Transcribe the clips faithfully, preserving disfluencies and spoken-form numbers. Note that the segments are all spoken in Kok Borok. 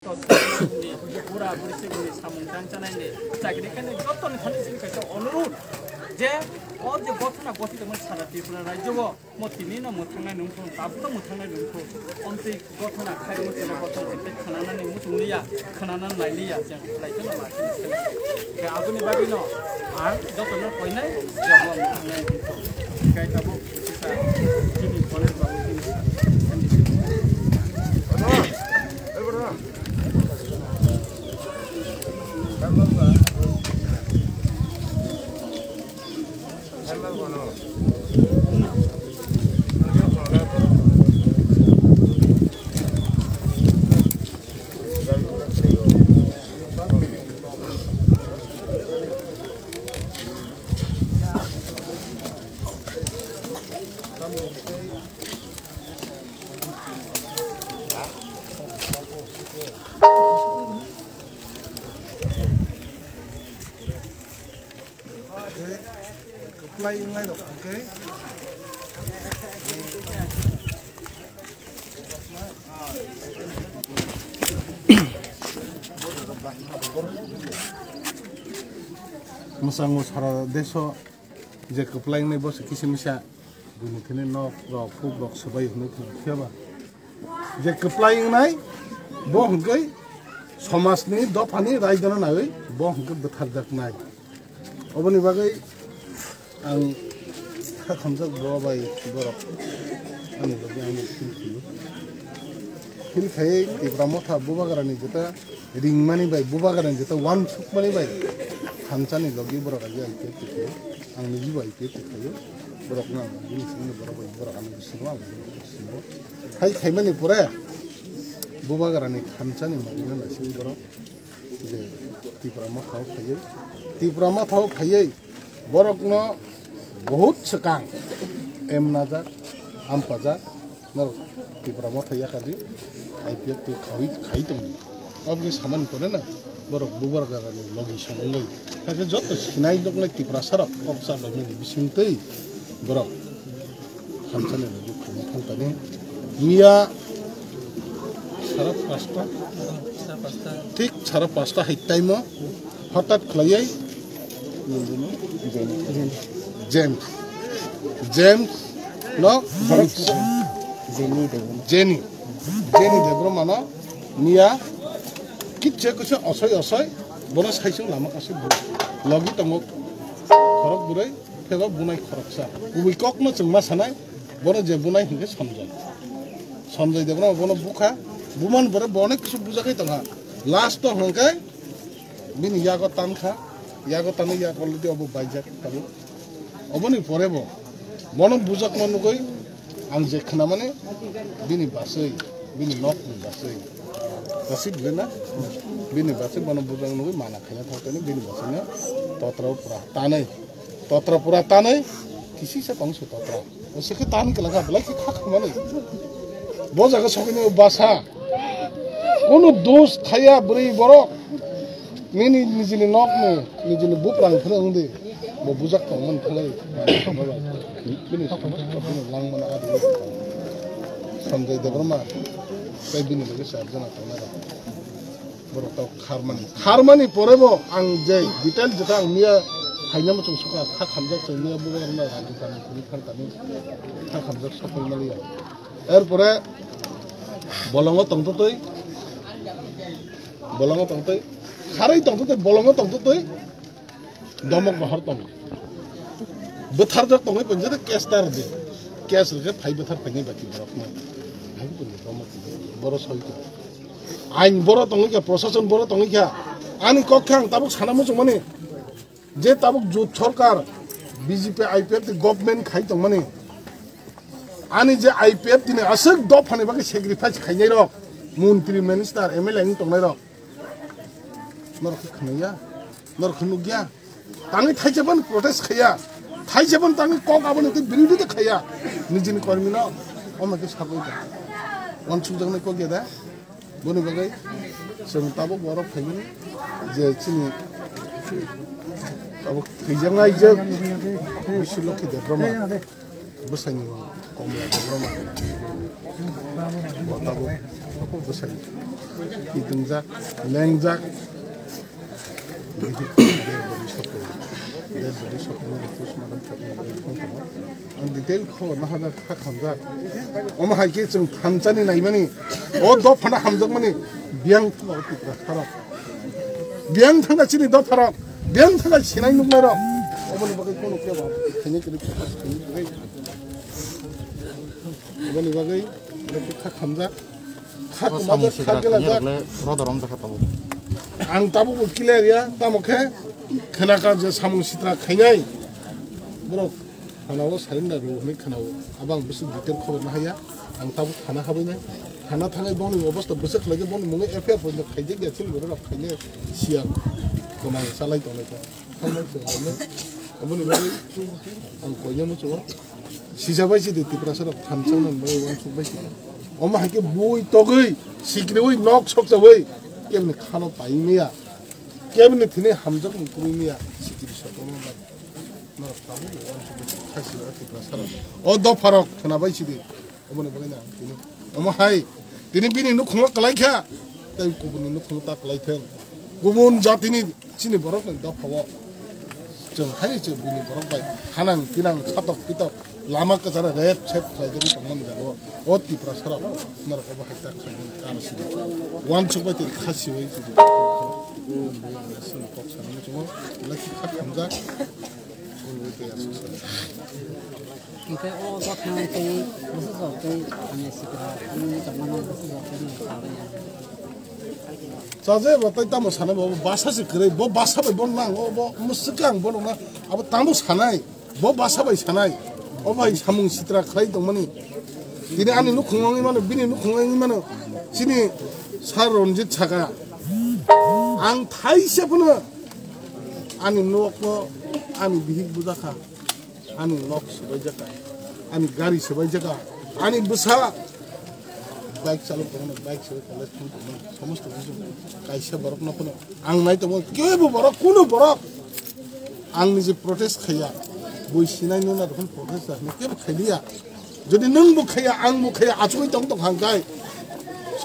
Bura buri sibini samung tang chanai ni chakri khe ni joto ni thani sini kaisa onurudh je o je gothona gothi tongmani sara Tripura rajyo o mo tini no mwthangnai nungkho, tabuk no mwthangnai nungkho, omtwi gothona khairokno chwla gothona chwla khananani muchung liya, khananani nai liya, chwng khlai kheno ma kheno khlai. Khe aboni bagwi no ang joto no koinai je bo mwthangnai nungkho. Khe tabuk kisa chini Ganesh babu chini sa. Kwplai wngnai rok hwnkhe. Mwsang o sara deso je kwplai wngnai bo se kisa misa buini thani nok rok, kuk rok swbai hwnwi thang phiya ba. Je kwplai wngnai, bo hwnkhe somajni dophani raidano naiwi bo hwnkhe bwtharjaknai. Oboni bagwi ang kha khamjak bo bai borok ani logi ani feel khaio. Feel khaiwi Tipra Motha Bubagrani jeta ringmani bai, Bubagrani jeta uansukmani bai thansani logi borok aji I P F tikhaio. Ang niji bo I P F tikhaio. Borokno ang bini simi borok bai borok ani bisingo ang bisingo. Hai khaimani pore Bubagrani thansani magwino naising borok je Tipra Motha o phaiwi, Tipra Motha o phaiwi borokno bahut swkang em najak, am pajak, norok Tipra Motha yakadi I P F twi khawi khai tongo. Oboni samani pore na borok Bubagrani logi song wngwi. Hakhe joto sinai nuknai Tiprasa rok kok cha bai nini bisingtwi borok thansani logi khumui thang tani. Miya sara pasta, thik sara pasta hai time o hotat khlaiwi James, James no Jenny Debbarma no miya kitse kusa osoi osoi bono saisung lama kasi logi tongo khorok bwrwi. Pheba bunai khoroksa. Kubui kokno chwng ma sanai, bono je bunai hinkhe Sanjay. Sanjay Debbarma bono bukha, bumani pore bo onek kisu bujagwi tongkha. Last o hinkhe bini yago tankha, yago tanwi yak already obo baijak tabuk. Oboni pore bo bono bujakma nugwi ang je khnamani bini baswi, bini nokni baswi. Baswi bwlwi na? Bini baswi bono bujak nugwi mana khaina thangkhe bini baswino totra o pura tanwi. Totra pura tanwi, kisisa tong se totra. O se khe tan kela kha, belai khe kha khamani. Bo jaga sokini o basa. Kono dos thaya bwrwi borok. Nini nijini nok ni, nijini buprang phano wngdi. Bo bujak tong man thalai. Bini somosto bini lang mana adi. Sanjay Debbarma, tei bini loge charjana tongnai rok. Borok tok kharmani. Kharmani pore bo ang je detail jeta ang miya haina muchung sukha kha khamjak chwng miya bubar na rang jeta ni kuni thang tani kha khamjak sokol maliya. Er pore bolongo tongtotwi, bolongo tongtwi, kharwi tongtotwi, bolongo tongtotwi. Domok bahar tong. Bwtharjak tongwi pon jeta case tar di. Case rwkhe phai bwthar phainai baki borokno. Hai pon domok boro soi ko. Ain boro tongwi kha, prosason boro tongwi kha. Ani kok khe ang tabuk sana muchung mani. Je tabuk jut sorkar B J P I P F ni government khai tongmani. Ani je I P F ni aswk dophani bagwi sacrifice khainai rok, montri, minister, M L A wng tongnai rok. Norok khe khwnaya, norok khe nukya. Tangwi thaisa phano protest khaya, thaisa phano tangwi kok aboni tei birodita khaya. Nijini kormino omo khe sagwi da. Wansukjaknai kok ya da. Boni bagwi chwng tabuk borok phaimani je chini tabuk thwijaknai je Bisi Lokhi Debbarma. Bwsani komla debra ma. Bo tabuk bwsani. Kitingjak, lengjak. Ang detail khobor no hada kha khamjak. Omo hai khe chwng thansa ni naimani. O dophano hamjakmani. Biyang thangma o Tipra sara. Biyang thangna chini dopharok. Biyang thangna sinai nuknairok. Oboni bagwi kono kebo khaini kiri khaini kiri. Oboni bagwi kha khamjak. Kha O khamjak, samung kha sikra gela khaini jak. Rokle rodorom jakha tabuk. Ang tabuk bo clear ya, tamo khe khenaka je samung sitra khainai. Borok thana o surrender rw hwnwi khana o. Abo ang bwswk detail khobor no haya. Ang tabuk thana habwi nai. Thana thangwi boni obostha bwswk khlai khe boni mungwi F I R poito khaijak ya chini borok khainai siya. Kwmang salai tongnai kha. Thangwi se hwnwi. Aboni bagwi ang koinai muchungo. Sija bai sidi Tiprasa rok thansa nang bai uansuk bai sidi. Omo hai khe bui togwi sikriwi nok sokchawi kebni khano pai maya. Kebni thini hamjak mung kwrwi maya sikiri sokma bai. Norok tabuk uansuk bai sidi. Khasi rok Tiprasa rok. O dopha rok khwna bai sidi. Oboni bagwi na tini. Omo hai. Tini bini nukhungo kwlai kha. Tei kubuni nukhungo ta kwlai thung. Kubun jatini chini borok ni dopha o. Chwng hai se bini borok bai. Hanang tinang satok pitok. Lama kwchara rep sep khlai jagwi tongmani jago. O Tiprasa rok. Norok obo hai ta khlai mani karo sidi. Uansuk bai tini khasi bai sidi. Sini kok sanani chungo. Laki kha khamjak. Hingke o dophano tei bwsajak tei ani sikra tei tongmani bwsajak tei no sabai ya. Chaje bo tei tamo sanai bo basa se kwrwi bo basa bai bo nang o bo mwswk ang bo nang abo tamo sanai bo basa bai sanai o bai samung sitra khlai tongmani tini ani nukhung wngwi mano bini nukhung wngwi mano chini sir Ranjit saka ang thaisa phano ani nokno ani bihik bujakha. Ani nok swbaijak, ani gari swbaijak, ani bwsa bike chalok tongmani bike swbai college thang tongmani somosto bujung kaisa borok no phano ang nai tongo kebo borok kuno borok ang ni je protest khaiya bui sinai nuna rokon protest da hwnwi kebo khailiya jodi nwng bo khaiya ang bo khaiya achugwi tong tong hangkai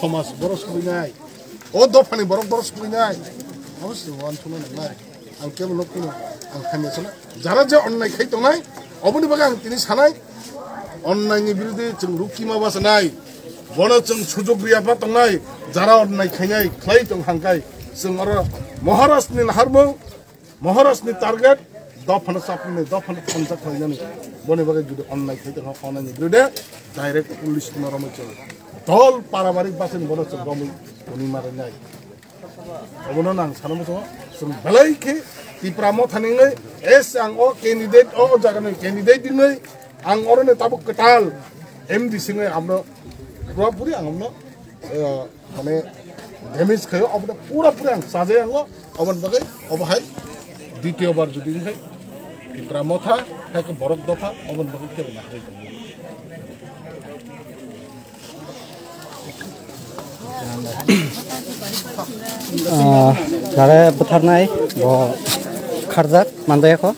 somaj borok swinai o dophani borok borok swinai abo se wan thuna nangnai. Ang kebo no kuno ang hamya sana. Jara je onnai khai tongnai, oboni bagwi ang tini sanai. Onnai ni birode chwng rukima basa nai. Bono chwng sujog riya pha tongnai. Jara onnai khainai, khlai tong hangkai. Chwng oro Maharaj ni naharmung, Maharaj ni target, dophano chapnai, dophano thansa khlainani. Boni bagwi jodi onnai khai tongkha, onnai ni birode direct police no romwi chwng. Dol parabarik basa ni bono chwng romwi toni marinai. Obono nang sana muchungo, chwng belai khe Tipra Motha ni wngwi, es ang o candidate, o jaga ni candidate wngwi, ang oro ni tabuk kwtal M D C wngwi amno pura puri ang amno, eh, mane damage khayo, obono pura puri ang sajai ango, oboni bagwi obo hai ditiyo bar jodi wngkhe Tipra Motha, hai khe borok dopha, oboni bagwi kebo nahai tongo. Ah, nare bwtharnai bo kharjak manjaya kho.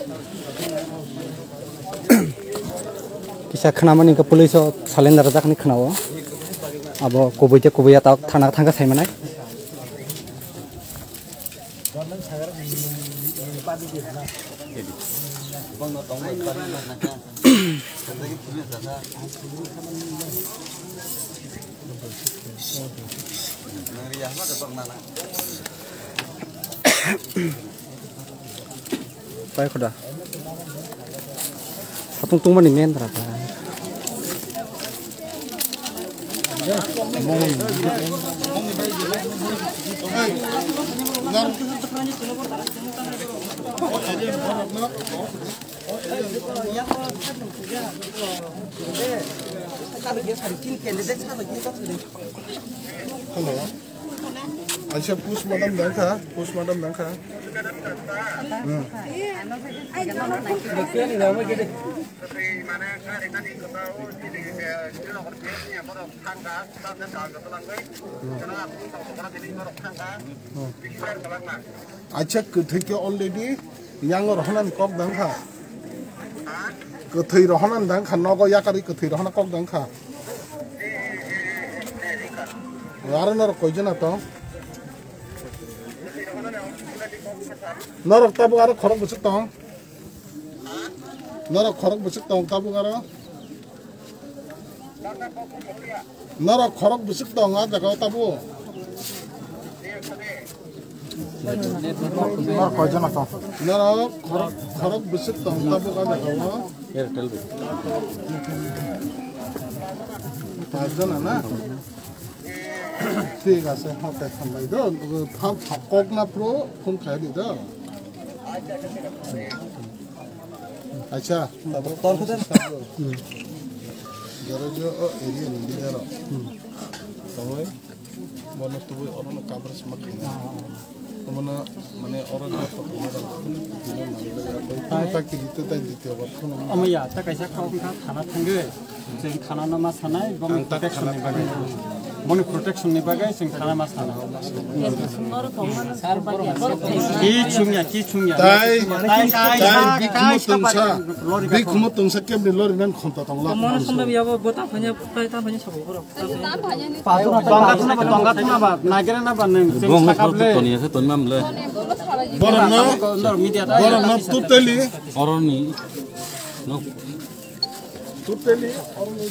Kisa khnamani khe police o salendar jak hinwi khnao. Abo kubui tei kubui ya tok thana thangkha saimanai. Pai khoda. Satung tungmani men dara ta. Hello. Aisa postmortem dang kha, postmortem dang kha. Hmm. Hmm. Acha kwthwi khe already yang rohornani kok dang kha. Kwthwi rohorna dang kha, nogo yakarwi kwthwi rohorna kok dang kha. Aro norok koijona tong? Norok tabuk aro khorok bwswk tong? Norok khorok bwswk tong tabuk aro? Norok khorok bwswk tong a jaga o tabuk? Norok koijona tong? Norok khorok, khorok bwswk tong tabuk a jaga o? Airtel bi. Pachjona na? Thik ase, okay, hambai do. Thap, thap, kok na pro, phone khai di do. Acha, tabuk tor khe de. Jaro jo, o area ni leader rok. Tongwi, bono tubui oro no coverage ma khaina. Bono, mane, oro jo to khaina rok. Bini mane, tai tak tigi te tai ditiyo bar khono. Omo ya, ta kaisa kok kha thana thangwi. Chwng thana no ma sanai, boni protection ni bagwi. Boni protection ni bagwi chwng thana ma sanai. Ki chungya, ki chungya. Tai, tai, tai, tai, bikhumu tungsa, bikhumu tungsa kebni lori nan khonta tongla. Mono sumbe yabo bota phanya, tai ta phanya sabo borok. Tonga tuna ba, tonga tuna ba, nagere na ba neng, chwng sakable. Toni ase, toni mamle. Borok no, borok no totally. Oroni. No. Totally, oroni.